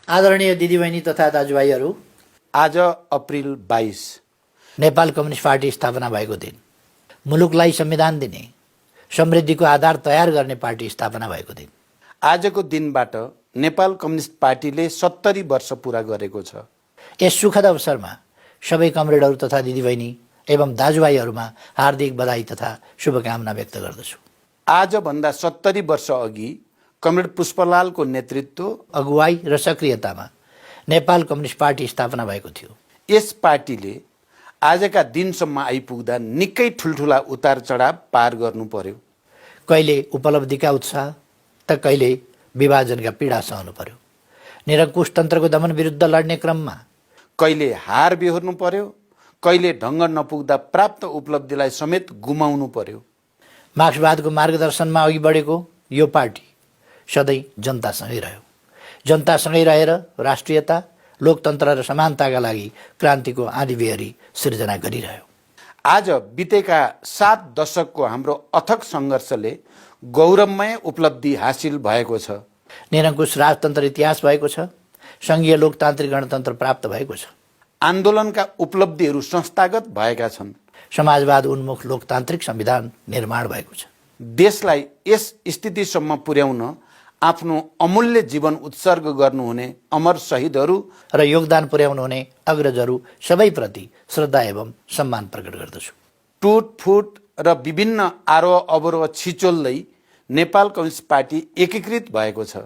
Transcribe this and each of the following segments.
आदरणीय दिदीबहिनी तथा दाजुभाइहरू, आज अप्रिल 22 नेपाल कम्युनिस्ट पार्टी स्थापना भएको दिन, मुलुकलाई संविधान दिने, समृद्धिको आधार तयार गर्ने पार्टी स्थापना भएको दिन। आजको दिनबाट नेपाल कम्युनिस्ट पार्टीले 70 वर्ष पूरा गरेको छ। यस सुखद अवसरमा सबै कमरेडहरू तथा दिदीबहिनी एवं दाजुभाइहरूमा हार्दिक बधाई तथा शुभकामना व्यक्त गर्दछु। आजभन्दा 70 वर्ष अघि कमरेड पुष्पलालको नेतृत्व, अगुवाई र सक्रियतामा नेपाल कम्युनिस्ट पार्टी स्थापना भएको थियो। यस पार्टीले आजका दिनसम्म आइपुग्दा निकै ठुल्ठुला उतार चढाव पार गर्नु पर्यो। कहिले उपलब्धिका उत्साह त कहिले विभाजनका पीडा सहनु पर्यो। निरङ्कुश तन्त्रको दमन विरुद्ध लड्ने क्रममा कहिले हार बेहोर्नु पर्यो, कहिले ढङ्ग नपुग्दा प्राप्त उपलब्धिलाई समेत गुमाउनु पर्यो। मार्क्सवादको मार्गदर्शनमा अघि बढेको यो पार्टी सधैँ जनतासँगै रह्यो। जनतासँगै रहेर राष्ट्रियता, लोकतन्त्र र समानताका लागि क्रान्तिको आँधीबेहरी सिर्जना गरिरह्यो। आज बितेका 7 दशकको हाम्रो अथक सङ्घर्षले गौरवमय उपलब्धि हासिल भएको छ। निरङ्कुश राजतन्त्र इतिहास भएको छ। सङ्घीय लोकतान्त्रिक गणतन्त्र प्राप्त भएको छ। आन्दोलनका उपलब्धिहरू संस्थागत भएका छन्। समाजवाद उन्मुख लोकतान्त्रिक संविधान निर्माण भएको छ। देशलाई यस स्थितिसम्म पुर्याउन आफ्नो अमूल्य जीवन उत्सर्ग गर्नुहुने अमर शहीदहरू र योगदान पुर्याउनुहुने अग्रजहरू सबैप्रति श्रद्धा एवं सम्मान प्रकट गर्दछु। टुटफुट र विभिन्न आरोह अवरोह छिचोल्दै नेपाल कम्युनिस्ट पार्टी एकीकृत भएको छ।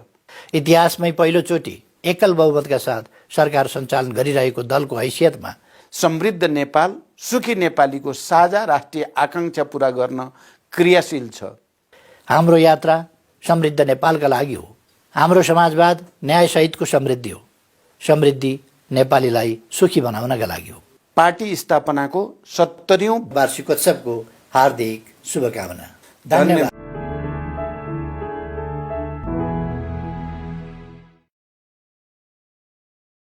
इतिहासमै पहिलोचोटि एकल बहुमतका साथ सरकार सञ्चालन गरिरहेको दलको हैसियतमा समृद्ध नेपाल, सुखी नेपालीको साझा राष्ट्रिय आकाङ्क्षा पूरा गर्न क्रियाशील छ। हाम्रो यात्रा समृद्ध नेपालका लागि हो। हाम्रो समाजवाद न्यायसहितको समृद्धि हो। समृद्धि नेपालीलाई सुखी बनाउनका लागि हो। पार्टी स्थापनाको 70औं वार्षिकोत्सवको हार्दिक शुभकामना। धन्यवाद।